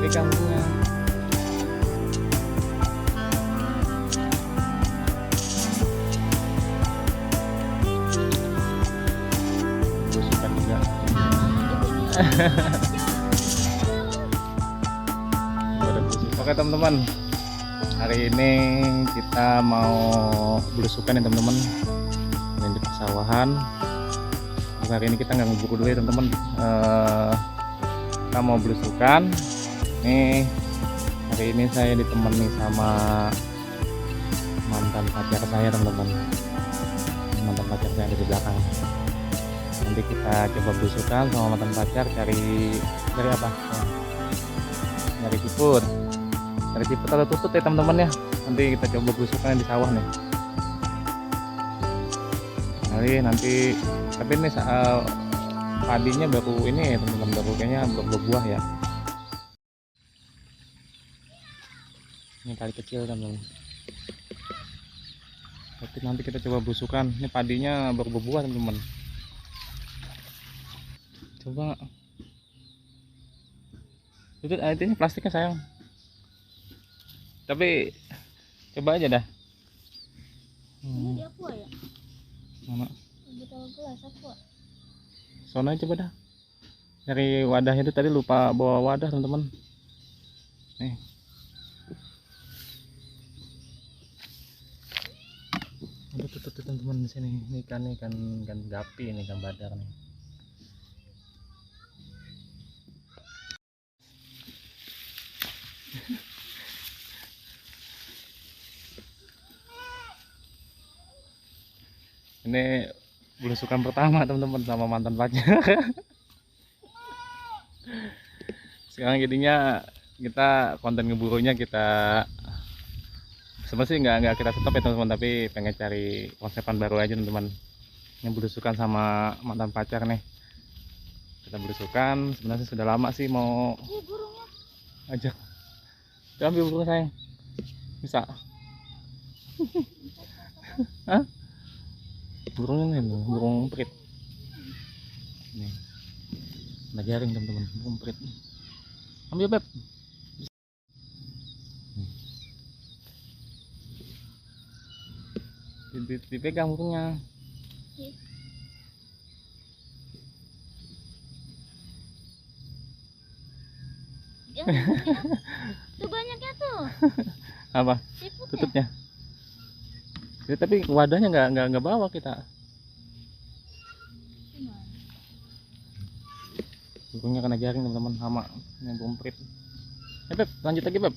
dipegang bunga. Belusukan juga. Oke teman-teman, hari ini kita mau belusukan ya teman-teman. Ini di persawahan. Hari ini kita nggak ngeburu dulu ya teman-teman. Kita mau belusukan. Nih hari ini saya ditemani sama mantan pacar saya teman-teman. Mantan pacar saya ada di belakang. Nanti kita coba belusukan sama mantan pacar cari apa? Nyari siput. Cari siput atau tutut ya teman-teman ya. Nanti kita coba belusukan di sawah nih. Nanti tapi ini padinya baru ini ya teman-teman, baru kayaknya belum berbuah ya. Ini kali kecil teman-teman. Tapi nanti kita coba belusukan. Ini padinya baru berbuah teman-teman. Coba itu ini plastiknya sayang. Tapi coba aja dah. Ini dia apa ya? Mana? Betul gelas apa? Soalnya coba dah. Dari wadahnya itu tadi lupa bawa wadah teman-teman. Nih. Udah tutup teman-teman di sini. Ini ikan gapi, ini ikan badar nih. Ini belusukan pertama teman-teman sama mantan pacar. Sekarang jadinya kita konten ngeburunya kita sebenarnya sih nggak kita stop ya teman-teman, tapi pengen cari konsepan baru aja teman-teman. Ini belusukan sama mantan pacar nih. Kita belusukan sebenarnya sudah lama sih mau ajak. Coba ambil burung sayang. Bisa? Hah? Burungnya nih, burung perit. Nih. Ada jaring teman-teman, burung perit. Ambil beb. Dipegang burungnya. Tuh banyaknya tuh. Apa? Siputnya. Tutupnya. Ya, tapi wadahnya nggak bawa kita. Burungnya kena jaring teman-teman, sama yang burung perit. Beb, lanjut lagi beb.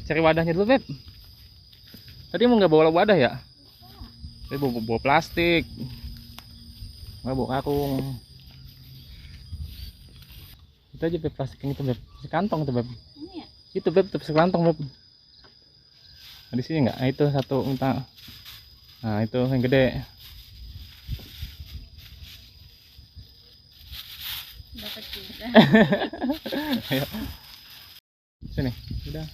Cari wadahnya dulu beb. Tadi mau nggak bawa wadah ya? Tapi bawa plastik, nggak bawa karung. Itu aja beb, plastik yang itu beb, sekantong itu beb. Ini ya? Itu beb, itu sekantong beb. Nah, di sini nggak? Nah, itu satu minta. Nah itu yang gede. Dapat juga. Ayo. Sini, udah.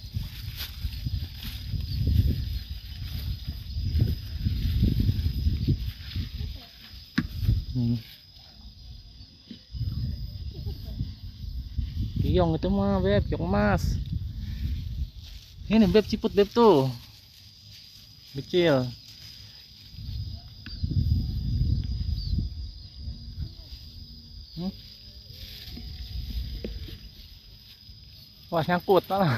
Kiong itu mah beb, kiong emas. Ini beb, ciput beb tuh. Kecil. Wah, nyangkut malah.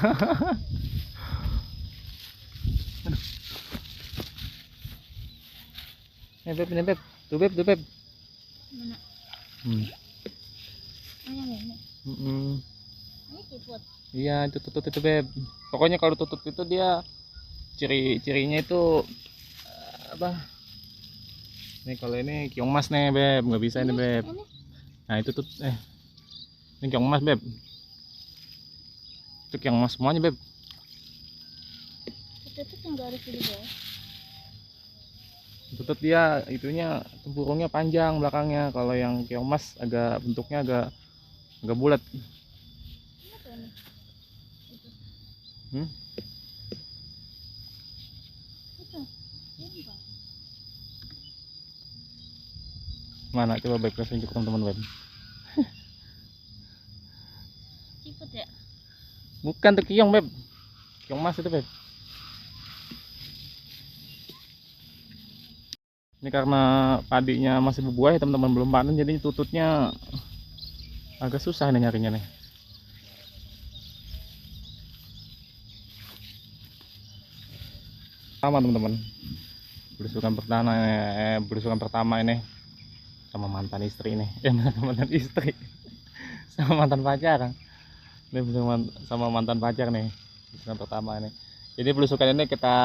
Ini beb, tuh beb, tuh beb. Mana? Mana ini? Ini siput. Iya, itu tutut itu beb. Pokoknya kalau tutut itu dia ciri-cirinya itu apa? Nih kalau ini kiong emas nih beb, nggak bisa ini beb. Ini. Nah itu tuh ini kiong emas beb. Itu kiong emas semuanya beb. Itu enggak ada di bawah. Tutut dia itunya tempurungnya panjang belakangnya. Kalau yang kiong emas agak bentuknya agak bulat. Apa ini? Itu. Itu. Ini Bang. Mana coba beb, kasih tunjuk teman-teman beb. Bukan tuh kiong beb, kiong mas itu beb. Ini karena padinya masih berbuah ya teman-teman, belum panen, jadi tututnya agak susah nih nyarinya nih. Sama teman-teman, belusukan pertama ini sama mantan istri ini. Mantan istri, sama mantan pacar. Ini sama mantan pacar nih, belusukan pertama ini. Jadi belusukan ini kita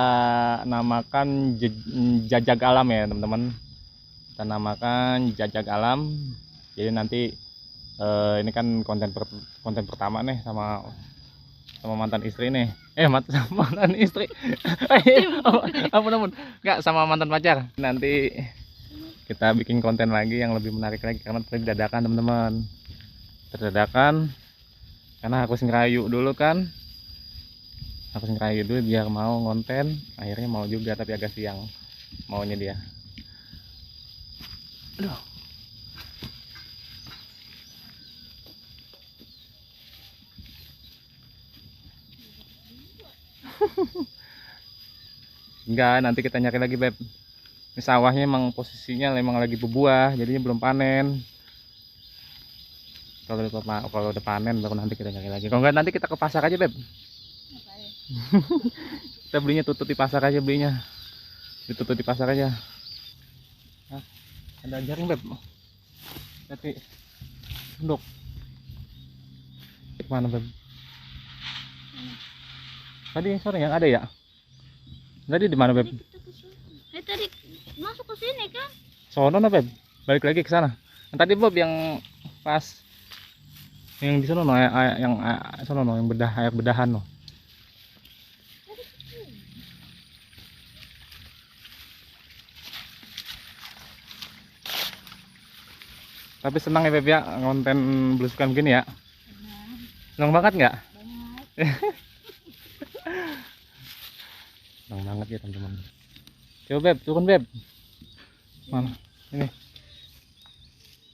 namakan jajak alam ya teman-teman. Kita namakan jajak alam. Jadi nanti ini kan konten pertama nih sama mantan istri nih. Sama mantan istri. Apa namun? Enggak, sama mantan pacar. Nanti kita bikin konten lagi yang lebih menarik lagi karena tadi dadakan teman-teman. Terdadakan karena aku ngerayu dulu kan. Aku ngerayu dulu biar mau konten, akhirnya mau juga tapi agak siang maunya dia. Aduh. Enggak, nanti kita nyari lagi beb. Ini sawahnya emang posisinya memang lagi berbuah, jadinya belum panen. Kalau udah panen baru nanti kita nyari lagi. Kalau enggak nanti kita ke pasar aja beb. Kita belinya tutut di pasar aja, belinya ditutut di pasar aja. Hah? Ada jaring beb, tapi nduk mana beb? Tadi sore yang ada ya? Tadi di mana beb? Tadi masuk ke sini kan? Sono no beb, balik lagi ke sana. Tadi beb yang pas yang di sana no, yang sono no, yang air bedahan no. Tapi senang ya beb ya konten belusukan begini ya. Senang banget nggak? Senang banget ya teman-teman. Coba beb, turun beb. Mana? Ini.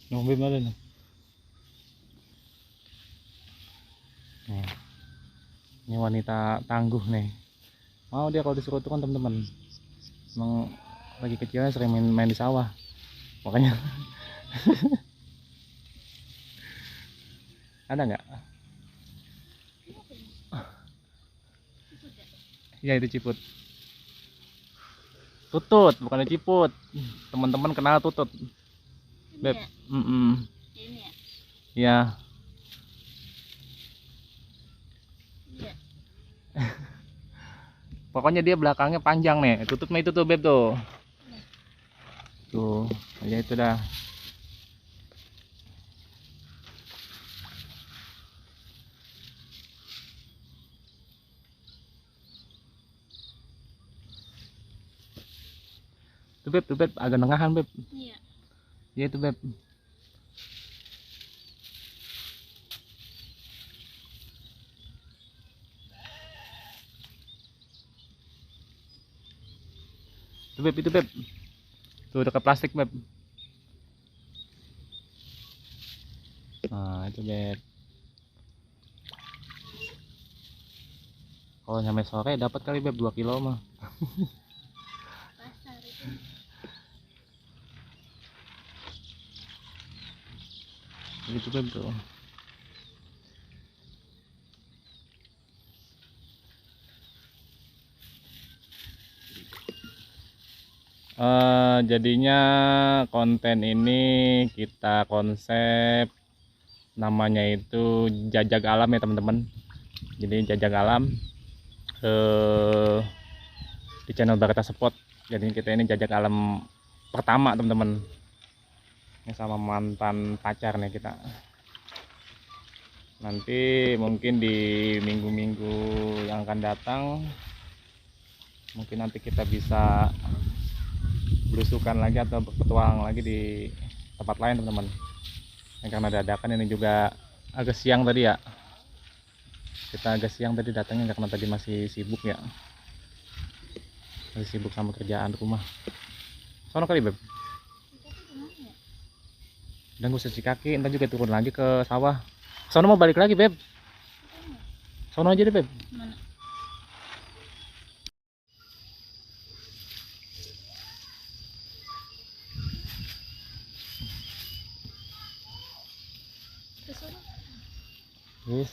Nong beb mana nih? Nih. Ini wanita tangguh nih. Mau dia kalau disuruh turun teman-teman. Emang lagi kecilnya sering main di sawah. Makanya ada nggak? Iya itu ciput. Tutut, bukan ciput. Teman-teman kenal tutut. Beb. Ini ya? Iya. Iya. Pokoknya dia belakangnya panjang nih. Tutut mah itu tuh beb tuh. Tuh, ya itu dah. Tuh beb, agak nengahan beb. Iya. Ya itu beb. Itu beb. Tuh dekat plastik beb. Nah itu beb. Kalau nyampe sore dapat kali beb 2 kilo mah. Pasar itu. Gitu beb tuh. Jadinya konten ini kita konsep namanya itu jajak alam ya teman-teman. Jadi jajak alam di channel Barita Spot. Jadi kita ini jajak alam pertama teman-teman. Ini sama mantan pacar nih kita. Nanti mungkin di minggu-minggu yang akan datang mungkin nanti kita bisa belusukan lagi atau berpetualang lagi di tempat lain teman-teman. Karena dadakan ini juga agak siang tadi ya. Kita agak siang tadi datangnya karena tadi masih sibuk ya. Masih sibuk sama kerjaan rumah. Sono kali beb. Dan gue cuci kaki, entar juga turun lagi ke sawah. Sono mau balik lagi beb. Sono aja deh, Beb. Mana? Ke sono. Wis.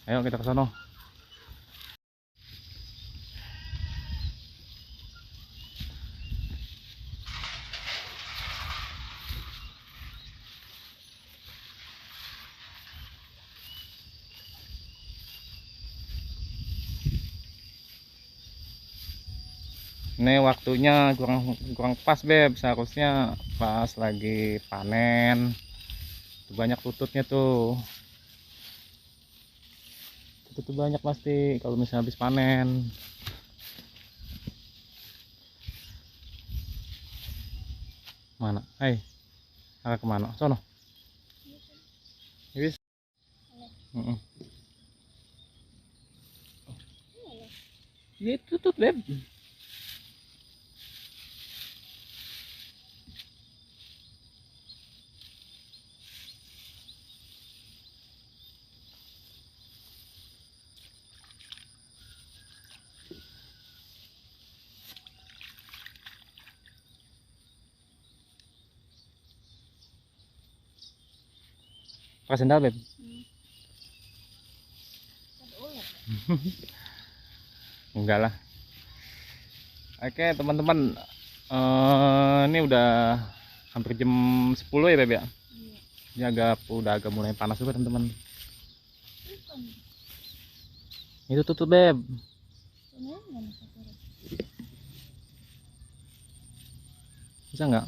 Ayo kita ke sono. Ini waktunya kurang pas, Beb. Seharusnya pas lagi panen. Tuh banyak tututnya tuh. Tutut banyak pasti kalau misalnya habis panen. Mana? Hai. Arah kemana? Sono. Wis. Heeh. Ya tutut, Beb. Pakai sendal, Beb. Ada ular. Enggak lah. Oke, teman-teman. Ini udah hampir jam 10 ya, Beb ya. Iya. Ini udah agak mulai panas juga, teman-teman. Bukan. Itu tutut, Beb. Sono mana sekarang? Bisa nggak?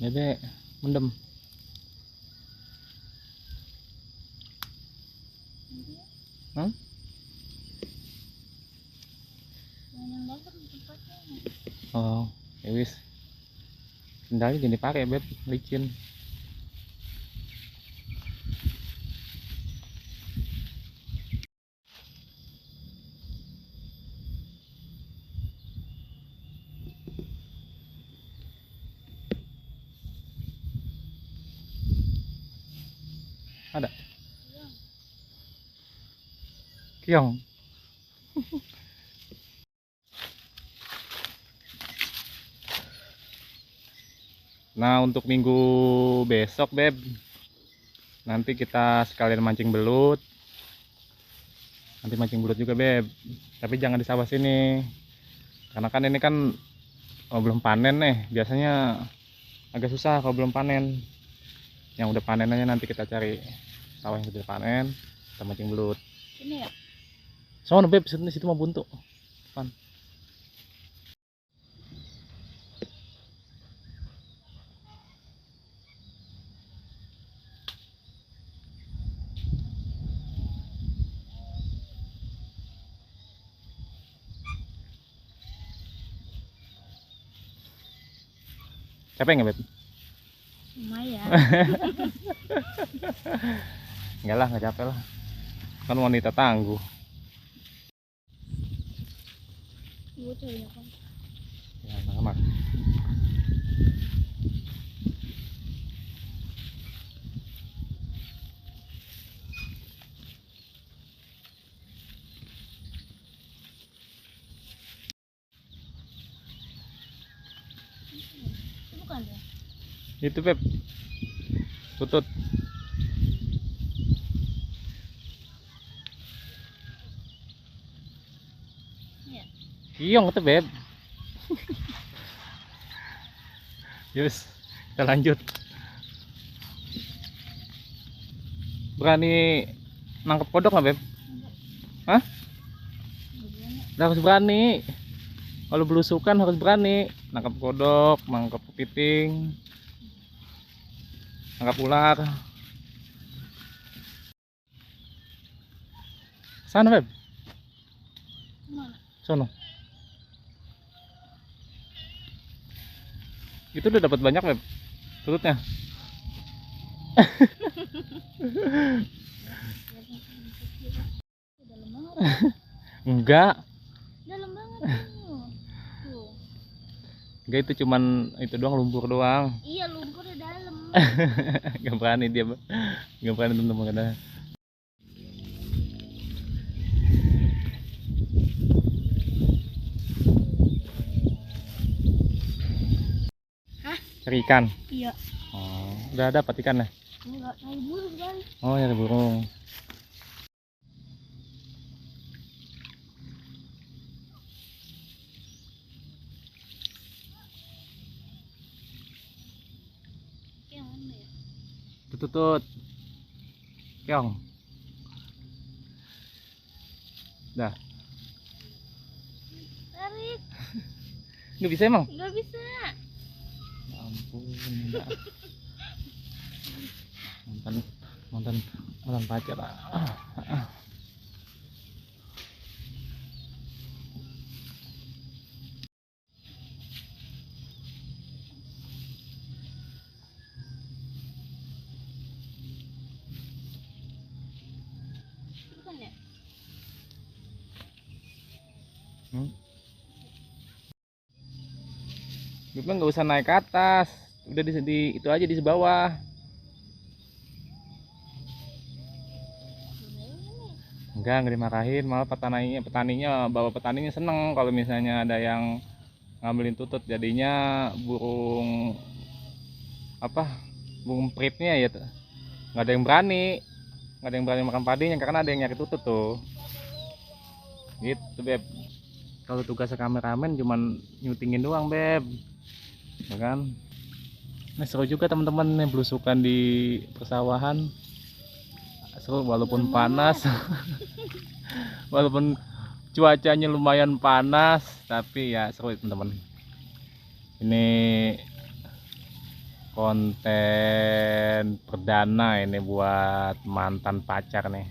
Bebek mendem. Hah? Yang dalam tempatnya. Oh, ya wis. Sendalnya jangan dipakai, Beb. Licin. Ada. Kiong. Nah, untuk minggu besok, Beb, nanti kita sekalian mancing belut. Nanti mancing belut juga, Beb. Tapi jangan di sawah sini. Karena kan ini kan belum panen nih. Biasanya agak susah kalau belum panen. Yang udah panen aja nanti kita cari sawah yang sudah panen, kita mancing belut. Ini ya? Sono, Beb, situ mau buntu. Depan. Capek nggak, Beb? Lumayan. Enggak lah, nggak capek lah. Kan wanita tangguh. Gue cari apa? Ya, anak-anak. Bukan ya? Itu, Beb. Tutut. Iya. Kiong itu, Beb. Yus, kita lanjut. Berani nangkep kodok nggak, Beb? Hah? Harus berani. Kalau belusukan harus berani. Nangkep kodok, nangkep kepiting, nangkep ular. Sana, Beb. Mana? Sono. Itu udah dapat banyak, Beb. Tututnya. Dalam banget. Enggak. Dalam banget tuh. Tuh. Enggak, itu cuman itu doang, lumpur doang. Iya, lumpur di dalam. Gak berani dia. Gak berani, teman-teman. cari ikan. Iya. Oh, udah dapat ikannya? Enggak, cari burung kali. Oh, nyari burung. Yang mana ya? Tutut. Keong. Dah. Tarik. Nggak bisa emang? Enggak bisa. Ya ampun. Enggak. Mantan mantan mantan pacar. Bukan ya? Gue bilang nggak usah naik ke atas, udah di itu aja di bawah. Enggak dimarahin, malah petaninya seneng kalau misalnya ada yang ngambilin tutut. Jadinya burung apa, burung peritnya ya nggak ada yang berani makan padinya karena ada yang nyari tutut tuh. Gitu beb, kalau tugasnya kameramen cuman nyutingin doang beb, ya kan. Nah, seru juga teman-teman yang belusukan di persawahan, seru walaupun panas. Walaupun cuacanya lumayan panas, tapi ya seru teman-teman. Ini konten perdana ini buat mantan pacar nih.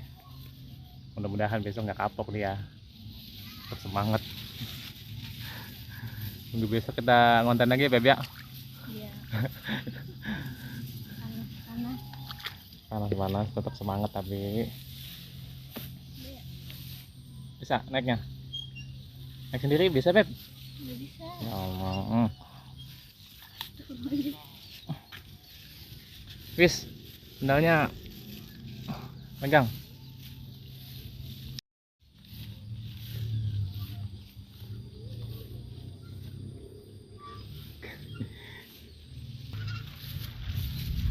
Mudah-mudahan besok nggak kapok dia. Tetap semangat. Tunggu besok kita ngonten lagi ya beb ya. Iya. Panas. Panas tetap semangat tapi bisa naiknya. Naik sendiri bisa beb? Enggak bisa. Ya Allah. Wis, sendalnya pegang.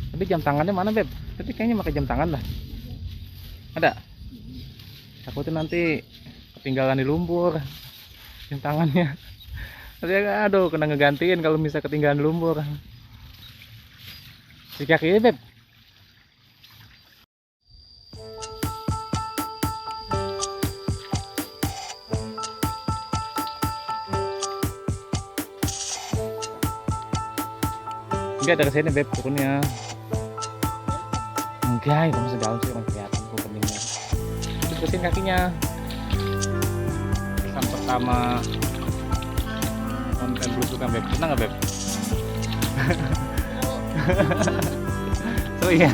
Tapi jam tangannya mana beb? Tapi kayaknya pakai jam tangan lah. Ada? Takutnya nanti ketinggalan di lumpur jam tangannya. Tapi aduh kena ngegantiin kalau bisa ketinggalan di lumpur. Sikat kiri beb. Enggak dari sini beb turunnya. Enggak, itu masih dalam sih orang kelihatan tuh beningnya. Terusin kakinya. Kesan pertama konten belusukan beb, senang nggak beb? Oh iya.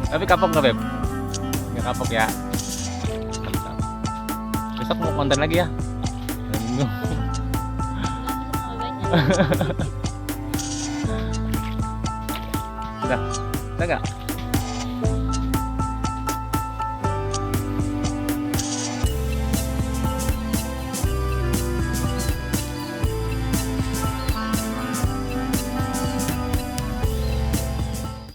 Tapi kapok nggak beb? Nggak kapok ya. Mantap. Besok mau konten lagi ya. Udah, udah nggak?